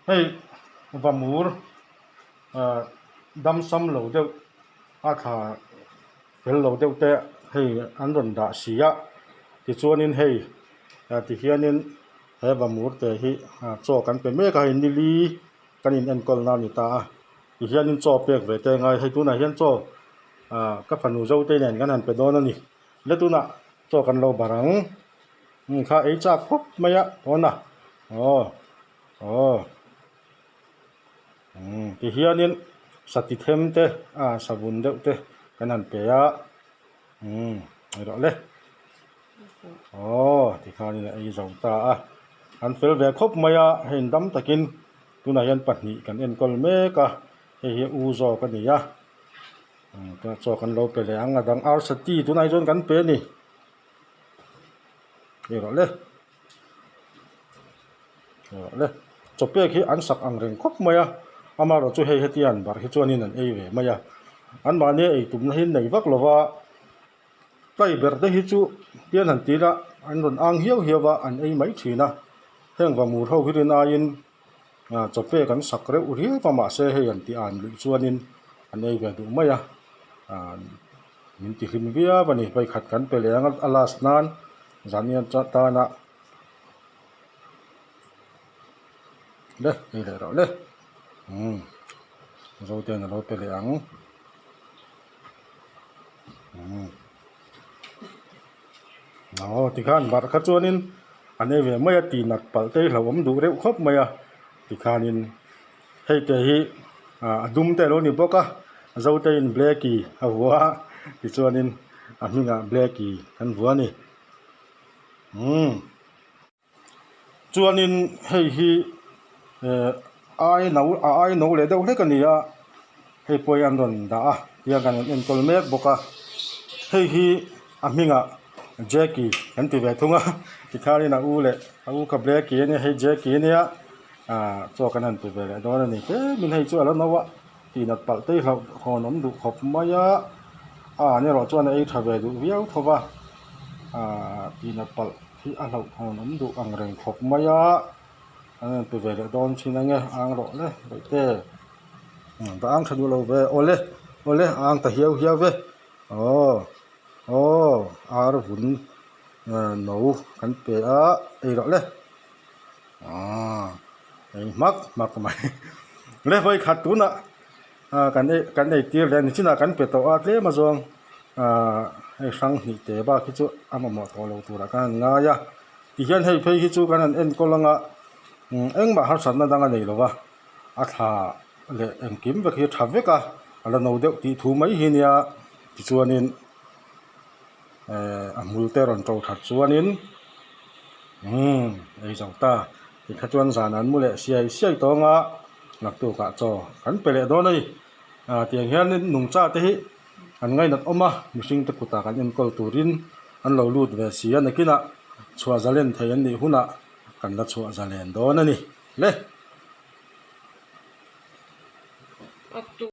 Hei vamur ah damsam lo deuh a thla fel lo deuh te hei an rawn dah si a tichuanin hei ah tihianin he vamur te hi ah chaw kan pe mek a hei nili kan in enkawl na a ni ta a tihianin chaw pek ve te a ngai hei tunah hian chaw ah ka fanu zo te nen kan han pe dawn a ni le tunah chaw kan lo barh ang. Umm kha ei chak khawp mai a pawn a aw aw umm tihianin sati them te a savun deuh te kan han pe a umm erawh le aw tikhanin a ei zo ta a an fel ve khawp mai a hei dam takin tunah hian pahnih kan enkawl mek a hei hi u zawk a ni a umm chaw kan lo pe leh ang a dang arsati tunah hi chuan kan pe a ni. Hei rawh le hei rawh le chaw pek hi an sak ang reng khawp mai a amaherawh chu hei heti an barh hi chuanin an ei ve mai a anmahni ei tumna hi nei vak lova tlai ber te hi chu tian han ti ila an rawn ang hiau hiau a an ei mai thin a heng vamur ho hi rin aiin ah chaw pek an sak reuh riau a mahse hei an tih an luih chuanin an ei ve duh mai a ah. Min ti hlim viau a ni vawikhat kan pe leh ang a last nan zan tana le hei leh rawh le umm zoten alo pe leh ang umm aw tikhan barh kha chuanin an ei ve mai a tih nat palh te hi hlauhawm duh reuh khawp mai a tikhanin. Hei te hi ah a dum te a lo ni bawk a Zoteiin Blacky a vua a tichuanin a hmingah Blacky kan vua a ni umm chuanin hei hi eh ai no a ai no leh deuh hlek a ni a hei pawh hi an rawn dah a tiang kan rawn enkawl mek bawk a hei hi a hmingah Jacky kan ti ve thung a tikhanin a u leh a u kha Blacky a nia hei Jacky a nia. Ahh chaw kan han ti ve leh dawn a ni tlemin hei chu a la no a tih nat palh te hi hlauh hawn awm duh khawp mai a a an erawh chuan a ei tha ve duh viau tho va ahh tih nat palh hi a hlauh hawn awm duh ang reng khawp mai a an rawn ti ve leh dawn thin ang e ang rawh le bawihte va ang tha duh lo ve awle awle a ang ta hiau hiau ve aw aw ar vun no kan pe a ei rawh le. Aaa ei hmak hmak mai le vawi khat tunah ah kan ei kan ei tir leh a ni chinah kan pe tawh a tlem a zawng ah hei hrang hnih te bak hi chu a mamawh tawh lo turah khan an ngai a tihian hei phei hi chu kan han enkawl anga umm engmah harsatna dang a nei lo va a thla leh engkim vek hi a tha vek a a la no deuh tih thu mai hi nia tichuanin. Eh a hmul te rawn to that chuanin umm ei zo ta tikha chuan zan an mu leh siai siai tawng a naktukah chaw kan pe leh dawn a ni ah tiang hianin nungcha te hi an ngainat awm a mihring te kutah kan enkawl turin an lo lut ve si a nakinah chhuah zalen thei an nih hunah kan la chhuah zalen dawn a ni le.